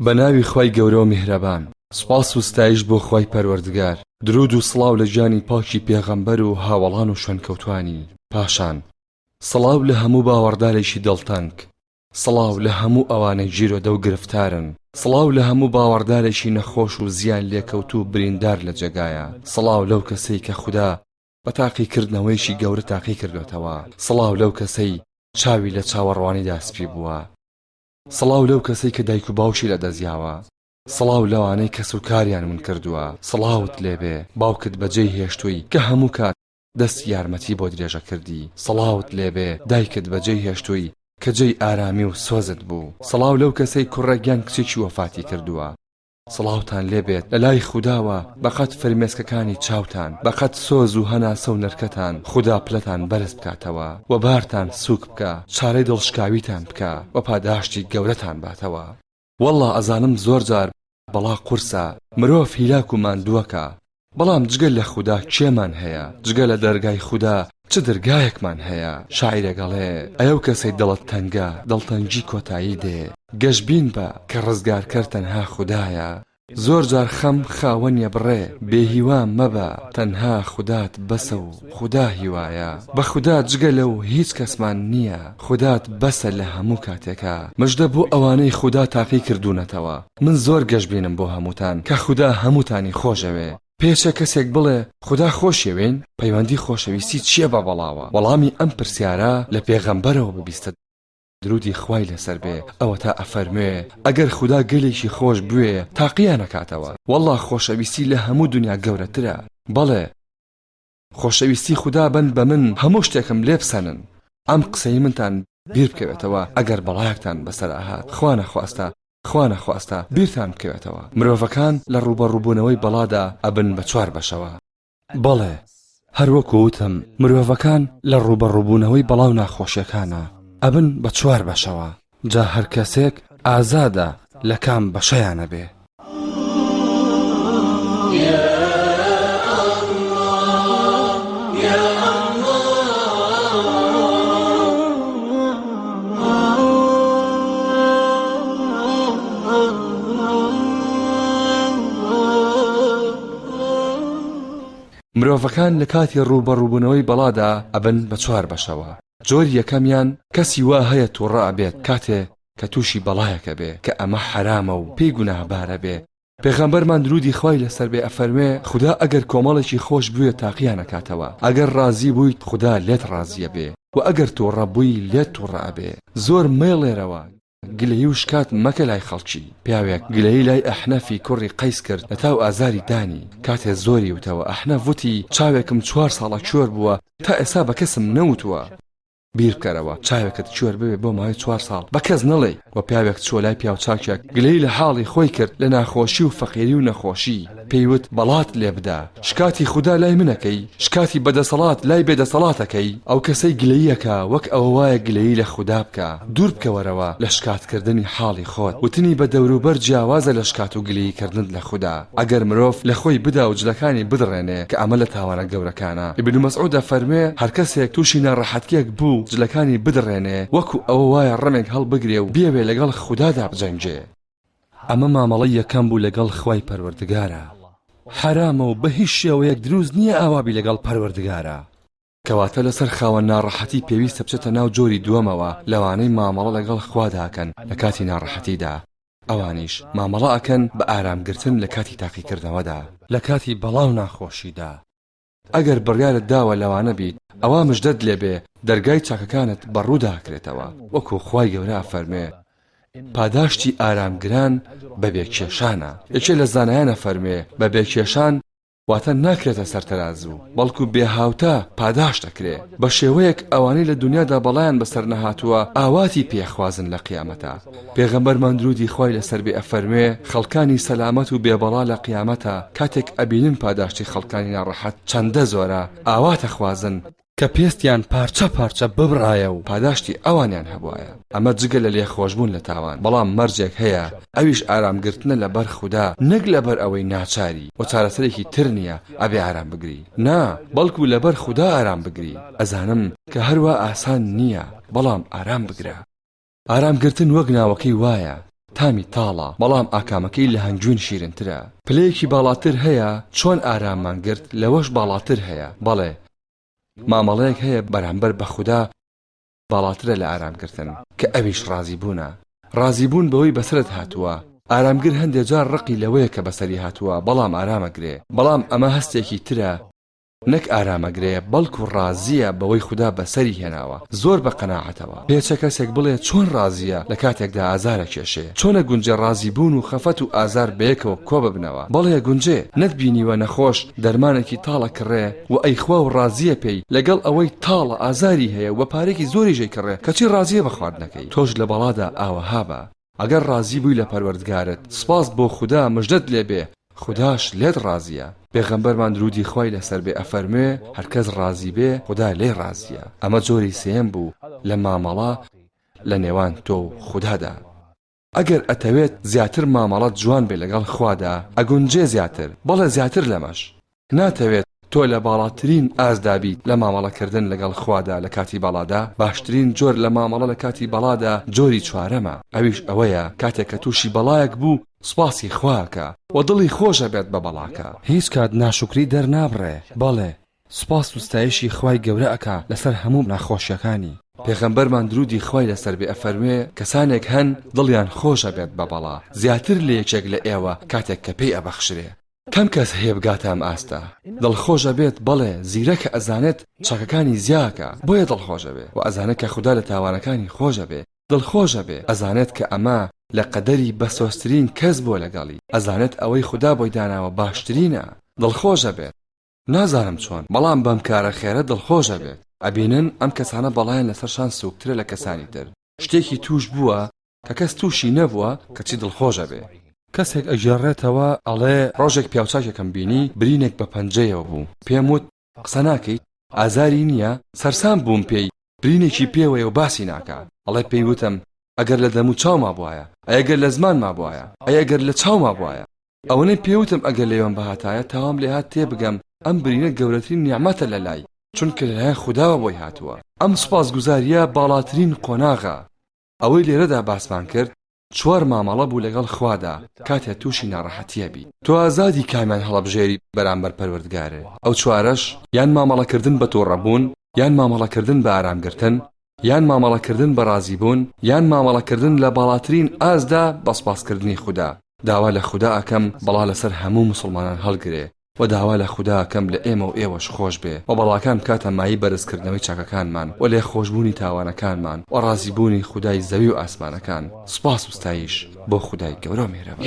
بە ناوی خوای گەورە و میهرەبان. سوپاس و ستایش بۆ خوای پەروەردگار، دروود و سڵاو لە گیانی پاکی پێغەمبەر و هاوەڵان و شوێنکەوتوانی، پاشان سڵاو لە هەموو باوەڕدارێکی دڵتەنگ، سڵاو لە هەموو ئەوانەی گیرۆدە و گرفتارن، سڵاو لە هەموو باوەڕدارێکی نەخۆش و زیان لێکەوتوو و بریندار لە جێگایە، سڵاو لەو کەسەی کە خودا بە تاقیکردنەوەیەکی گەورە تاقی کردۆتەوە، سڵاو لەو کەسەی چاوی لە چاوەڕوانیدا سپی بووە. سڵاو لەو کەسەی کە دایک و باوکی لەدەست یاوە سڵاو لەوانەی کەس و کاریان ون کردووە سڵاوت لێبێ باوکت بەجێی هێشتووی کە هەموو کات دەستی یارمەتی بۆ درێژە کردی سڵاوت لێبێ دایکت بەجێی هێشتووی کە جێی ئارامی و سۆزت بوو سڵاو لەو کەسەی کوڕێک یان کچێکی وەفاتی کردووە. سڵاوتان لێ بێت لە لای خوداوە بەقەد فرمێسکەکانی چاوتان بەقەد سۆز و هەناسە و نرکەتان خودا پلەتان بەرز بکاتەوە و بارتان سوک بکا چارەی دڵشکاویتان بکا و پاداشتی گەورەتان باتەوە وەڵا ئەزانم زۆر جار بەڵا قورسە مرۆڤ هیلاک و ماندووەکا بەڵام جگە لە خودا کێمان هەیە؟ جگە لە دەرگای خودا چ درگایەکمان هەیە؟ شاعیرێک ئەڵێ، ئەی ئەو کەسەی دڵت تەنگە، دڵتەنگی کۆتایی دێ، گەشبین بە کە ڕزگارکەر تەنها خودایە. زۆر جار خەم خاوەنیە بڕێ، بێ هیوا مەبە، تەنها خودات بەسە و خودا هیوایە. بە خودا جگە لەو هیچ کەسمان نییە، خودات بەسە لە هەموو کاتێکا. مژدە بۆ ئەوانەی خودا تاقی کردوونەتەوە. من زۆر گەشبینم بۆ هەمووتان کە خودا هەمووتانی خۆشەوێ. پێچە کەسێک بڵێ خودا خۆشیەوێین؟ پەیوەندی خۆشەویستی چیە بە بەڵاوە؟ وەڵامی ئەم پرسیارە لە پێغەمبەرەوە ببیستە درودی خوای لەسەر بێ ئەوەتا ئەفەرموێ ئەگەر خودا گەلێکی خۆش بوێ تاقیان ئەکاتەوە وەڵا خۆشەویستی لە هەموو دونیا گەورەترە بەڵێ خۆشەویستی خودا بەن بە من هەموو شتێکم لێ بسەنن ئەم قسەی منتان بیر بکەوێتەوە ئەگەر بەڵایەکتان بەسەرا هات خوا نەخواستە خوا نەخواستە بیرتان بکەوێتەوە مرۆڤەکان لە ڕووبەڕووبوونەوەی بەڵادا ئەبن بە چوار بەشەوە. بەڵێ هەر وەکو وتم مرۆڤەکان لە ڕووبەڕووبوونەوەی بەڵا و ناخۆشیەکانا ئەبن بە چوار بەشەوە جا هەر کەسێک ئازادە لە کام بەشەیانە بێ. مرۆڤەکان لە کاتی ڕووبەڕووبوونەوەی بەڵادا ئەبن بە چوار بەشەوە، جۆری یەکەمیان کەسی وا هەیە توڕە ئەبێت کاتێ کە تووشی بەڵایەک ئەبێ کە ئەمە حەرامە و پێی گوناهبار ئەبێ، پێغەمبەرمان دروودی خوای لەسەر بێ ئەفەرموێ، خودا ئەگەر کۆمەڵێکی خۆش بوێ تاقیان ئەکاتەوە، ئەگەر ڕازی بوویت خودا لێت ڕازی ئەبێ وە ئەگەر توڕە بووی لێت توڕە ئەبێ، زۆر مەیڵێرەوە گلەیی و شکات مەکە لای خەڵکی، پیاوێک گلەیی لای ئەحنەفی کوڕی قەیس کرد لەتاو ئازاری دانی، کاتێ زۆری وتەوە ئەحنەف وتی چاوێکم چوار ساڵە کوێر بووە تا ئێستا بە کەسم نەوتووە. بیر بکەرەوە چاوێکت کوێر ببێ بۆ ماوەی چوار ساڵ بە کەس نەڵێی، وە پیاوێک چووە لای پیاوچاکێک گلەیی لە حاڵی خۆی کرد لە ناخۆشی و فەقیری و نەخۆشی، پێی وت بەڵات لێ بدە شکاتی خودا لای من ئەکەی شکاتی بە دەسەڵات لای بێ دەسەڵات ئەکەی ئەو کەسەی گلەیی ئەکا وەک ئەوە وایە گلەیی لە خودا بکا دوور بکەوەرەوە لە شکات کردنی حاڵی خۆت وتنی بە دەوروبەر جیاوازە لە شکات و گلەیی کردنت لە خودا ئەگەر مرۆڤ لە خۆی بدا و جلەکانی بدڕێنێ کە ئەمە لە تاوانە گەورەکانە ئیبن مەسعود ئەفەرموێ هەرکەسێک توشی ناڕەحەتیەک بوو جلەکانی بدڕێنێ وەکو ئەوە وایە ڕمێک هەڵبگرێ و بیەوێ لەگەڵ خودادا بجەنگێ. ئەمە مامەڵەی یەکەم بوو لەگەڵ خوای پەروەردگارا. حەرامە و بەهیچ شێوەیەک دروست نییە ئاوا بی لەگەڵ پەروەردگارا. کەواتە لەسەر خاوەن ناڕەحەتی پێویستە بچێتە ناو جۆری دووەمەوە لەوانەی مامەڵە لەگەڵ خوادا ئەکەن لە کاتی ناڕەحەتیدا ئەوانیش مامەڵە ئەکەن بە ئارامگرتن لە کاتی تاقیکردنەوەدا. لە کاتی بەڵا و ناخۆشیدا. ئەگەر بڕیارت داوە لەوانە بیت ئەوا مژدەت لێ بێ دەرگای چاکەکانت بە ڕوودا ئەکرێتەوە وەکو خوای گەورە ئەفەرموێ پاداشتی ئارامگران بە بێ کێشانە یەکێ لە زانایان ئەفەرموێ بە بێ کێشان واتە ناکرێتە سەر تەرازوو بەڵکو بێ هاوتا پاداشت ئەکرێ بە شێوەیەک ئەوانەی لە دونیادا بەڵایان بەسەر نەهاتووە ئاواتی پێ خوازن لە قیامەتا پێغەمبەرمان درودی خوای لەسەر بێ ئەفەرموێ، خەڵکانی سەلامەت و بێ بەڵا لە قیامەتا کاتێک ئەبینن پاداشتی خەڵکانی ناڕەحەت چەندە زۆرە ئاوات ئەخوازن کە پێستیان پارچە پارچە ببڕایە و پاداشتی ئەوانیان هەبوایە، ئەمە جگە لە لێخۆشبوون لە تاوان، بەڵام مەرجێک هەیە ئەویش ئارامگرتنە لەبەر خودا نەک لەبەر ئەوەی ناچاری و چارەسەرێکی تر نیە ئەبێ ئارام بگری نا بەڵکو لەبەر خودا ئارام بگری ئەزانم کە هەروا ئاسان نیە بەڵام ئارام بگرە. ئارامگرتن وەک ناوەکەی وایە. تامی تاڵە بەڵام ئاکامەکەی لە هەنگوین شیرنترە. پلەیەکی باڵاتر هەیە چۆن ئاراممان گرت لەوەش باڵاتر هەیە بەڵێ مامەڵەیەک هەیە بەرامبەر بە خودا باڵاترە لە ئارامگرتن کە ئەویش ڕازیبوونە ڕازیبوون بەوەی بەسەرت هاتووە ئارامگر هەندێ جار ڕقی لەوەیە کە بەسەری هاتووە بەڵام ئارامەگرێ بەڵام ئەمە هەستێکی ترە نەک ئارامەگرێ بەڵکو ڕازیە بەوەی خودا بەسەری هێناوە زۆر بە قەناعەتەوە پێچە کەسێک بڵێ چۆن ڕازیە لە کاتێکدا ئازار ئەکێشێ چۆن ئەگونجێ ڕازی بوون و خەفەت و ئازار بەیەکەوە کۆببنەوە بەڵێ ئەگونجێ نەتبینیوە نەخۆش دەرمانێکی تاڵ ئەکڕێ و ئەیخوا و ڕازیە پێی لەگەڵ ئەوەی تاڵە ئازاری هەیە و بە پارەیەکی زۆریش ئەیکڕێ کەچی ڕازیە بە خواردنەکەی تۆش لە بەڵادا ئاوەها بە ئەگەر ڕازی بووی لە پەروەردگارت سپاس بۆ خودا مژدەت لێ بێ خوداش لێت ڕازیە پێغەمبەرمان درودی خوای لەسەر بێ ئەفەرموێ هەرکەس ڕازی بێ خودا لێی ڕازیە ئەمە جۆری سێیەم بوو لە مامەڵە لە نێوان تۆ و خودادا ئەگەر ئەتەوێت زیاتر مامەڵەت جوان بێ لەگەڵ خوادا ئەگونجێ زیاتر بەڵێ زیاتر لەمەش ناتەوێت تۆ لە باڵاترین ئاستدا بیت لە مامەڵەکردن لەگەڵ خوادا لە کاتی بەڵادا، باشترین جۆر لە مامەڵە لە کاتی بەڵادا جۆری چوارەمە، ئەویش ئەوەیە کاتێک کە تووشی بەڵایەک بوو سوپاسی خوا ئەکا و دڵی خۆش ئەبێت بە بەڵاکە. هیچ کات ناشوکری دەرنابڕێ، بەڵێ سوپاس و ستایشی خوای گەورە ئەکا لەسەر هەموو ناخۆشیەکانی. پێغەمبەرمان درودی خوای لەسەر بێ ئەفەرموێ کەسانێک هەن دڵیان خۆش ئەبێت بە بەڵا زیاتر لە یەکێک لە ئێوە کاتێک کە پێی ئەبەخشرێ. کەم کەس هەیە بگاتە ئەم ئاستە. دڵخۆش ئەبێت بەڵێ زیرەکە ئەزانێت چاکەکانی زیاکە بۆیە دڵخۆش ئەبێ وە ئەزانێت کە خودا لە تاوانەکانی خۆش ئەبێ دڵخۆش ئەبێ ئەزانێت کە ئەمە لە قەدەری بەسۆزترین کەس بووە لەگەڵی ئەزانێت ئەوەی خودا بۆی داناوە باشترینە دڵخۆش ئەبێت نازانم چۆن بەڵام بەم کارە خێرە دڵخۆش ئەبێت ئەبینن ئەم کەسانە بەڵایان لەسەر شان سوکترە لە کەسانی تر شتێکی توش بووە کە کەس توشی نەبووە کەچی دڵخۆش ئەبێ. کەسێک ئەگێڕێتەوە ئەڵێ ڕۆژێک پیاوچاکێکم بینی برینێک بە پەنجەیەوە بوو پێم وت قسە ناکەیت؟ ئازاری نییە؟ سەرسام بووم پێی برینێکی پێوەیە و باسی ناکا ئەڵێ پێی وتم ئەگەر لە دەموو چاوما بوایە ئەی ئەگەر لە زمانما بوایە ئەی ئەگەر لە چاوما بوایە ئەوەنەی پێ وتم ئەگەر لێوەم بهاتایە تاوام لێهات تێبگەم ئەم برینە گەورەترین نیعمەتە لەلای چونکە لەلایەن خوداوە بۆی هاتووە ئەم سوپاسگوزارییە باڵاترین قۆناغە ئەوەی لێرەدا باسمان کرد چوار مامەڵە بوو لەگەڵ خوادا کاتێ تووشی ناڕەحەتیە بی تۆ ئازادی کامیان هەڵەبژێری بەرامبەر پەروەردگارێ ئەو چوارەش یان مامەڵەکردن بە توڕەبوون یان مامەڵەکردن بە ئارامگرتن یان مامەڵەکردن بە ڕازیبوون یان مامەڵەکردن لە باڵاترین ئاستدا بە سوپاسکردنی خودا داوا لە خودا ئەکەم بەڵا لەسەر هەموو موسڵمانان هەڵگرێ وە داوا لە خودا ئەکەم لە ئێمە و ئێوەش خۆش بێ و بەڵاکان بکاتە مایەی بەرزکردنەوەی چاکەکانمان و لێخۆشبوونی تاوانەکانمان و ڕازیبوونی خودای زەوی و ئاسمانەکان سوپاس و ستایش بۆ خودای گەورە و میهرەبان.